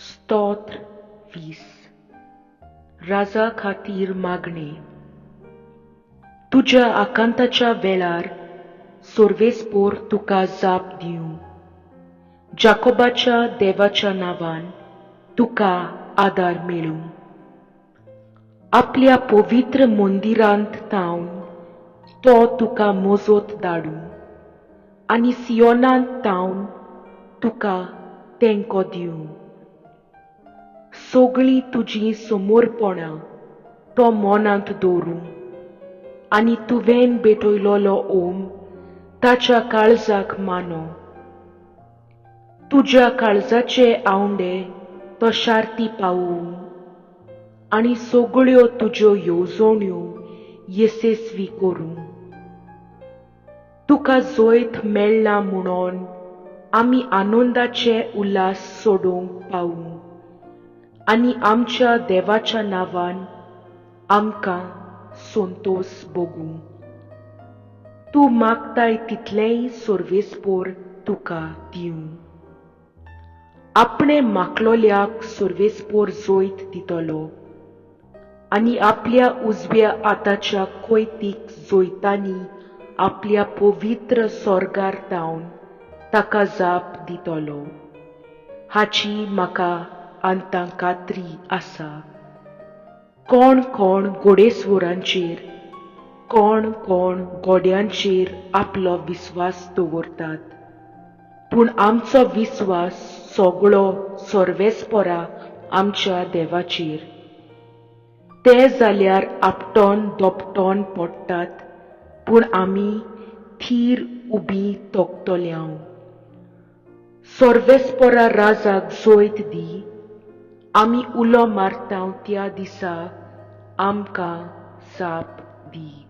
स्तोत्र 20. राजा खातीर मागणें. तुज्या आकांताच्या वेळार सर्वेस्पोर तुका जाप दिवं. जाकोबाच्या देवाच्या नांवान तुका आदार मेळूं. आपल्या पवित्र मंदिरांत तावन तो तुका मजत धाडूं आनी सियोनांत तावन तुका तेंको दिवं. सगळीं तुजीं समोरपणां तो मनांत दवरूं आनी तुवें भेटयलोलो ओम ताच्या काळजाक मानो. तुज्या काळजाचे आवंडे तो शार्ती पावूं आनी सगळ्यो तुज्यो येवजण्यो येसस्वी करूं. तुका जैत मेळ्ळां म्हणून आमी आनंदाचे उल्हास सोडोवंक पावूं आनी आमच्या देवाच्या नांवान आमकां संतोस भोगूं. तूं मागताय तितलेंय सर्वेस्पोर तुका दिवं. आपणे माकलोल्याक सर्वेस्पोर जैत दितलो आनी आपल्या उजव्या हाताच्या कोयतीक जैतांनी आपल्या पवित्र सोर्गार तावन ताका जाप दितलो. हाची म्हाका आतां खात्री आसा. कोण कोण घोडेस्वरांचेर, कोण कोण घोड्यांचेर आपलो विस्वास दवरतात, पूण आमचो विस्वास सगळो सर्वेस्पोरा आमच्या देवाचेर. ते जाल्यार आपटोन दोपटोन पडटात, पूण आमी थीर उबी तोखतल्यांव. सर्वेस्पोरा राजाक जैत दी. आमी उलो मारता त्या दिसा आमकां जाप दी.